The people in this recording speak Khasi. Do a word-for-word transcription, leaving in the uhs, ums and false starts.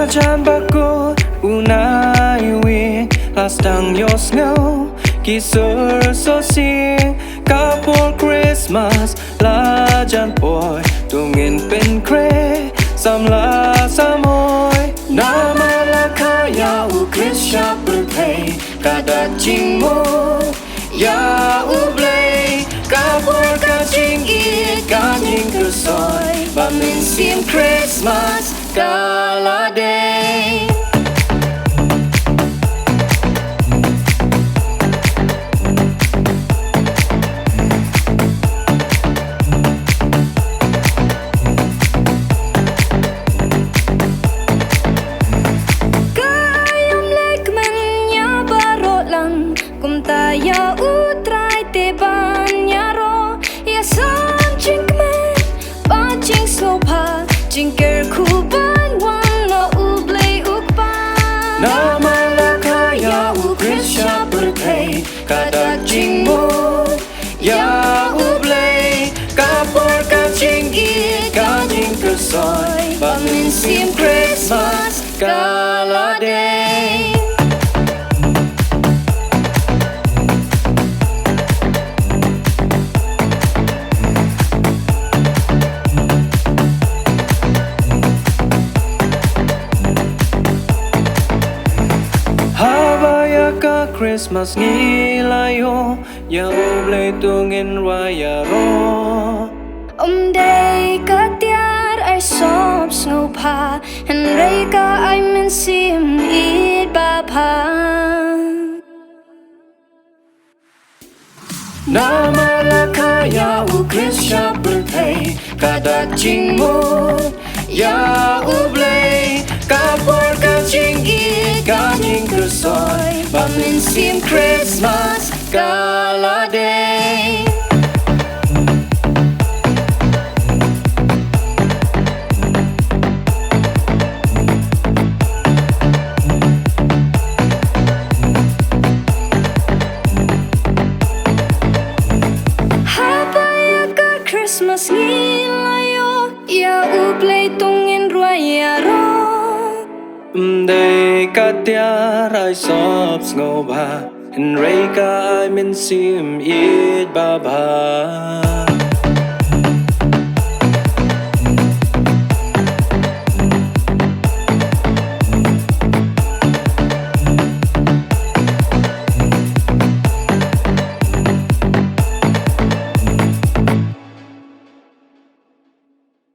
Jan ba kut u nai wing la sdang ïohsngew ki sur sosing, ka por Christmas la jan poi, to ngin pynkhreh samla samoi. Namar la kha ïa u Khrist sha pyrthei, ka dak jingmut ïa U Blei, ka por ka jingïeit ka jingkyrsoi, ba mynsiem Christmas ka la dei. Ka ïam leh kmen ïa baroh lang, kumta ïa U Trai te ban ïaroh, ïa san jingkmen bad jingsngewbha, jingkyrkhu ban wan na U Blei U Kpa. Namar la kha ïa u Khrist sha pyrthei, ka dak jingmut ïa U Blei, ka por ka jingïeit ka jingkyrsoi, ba mynsiem Christmas ka la dei. Haba ïa ka Christmas ngi la ïoh, ïa U Blei to ngin rwai ïaroh. Um dei ka tiar ai sop sngewbha, hynrei ka ai mynsiem ïeit babha. Namar la kha ïa u Khrist sha pyrthei, ka dak jingmut ïa U Blei, ka por ka jingïeit ka jingkyrsoi, ba mynsiem Christmas ka la dei. Haba ïa ka Christmas ngi la ïoh, ïa U Blei to ngin rwai ïaroh. Ym dei ka tiar ai sop sngewbha, hynrei ka ai mynsiem ïeit babha.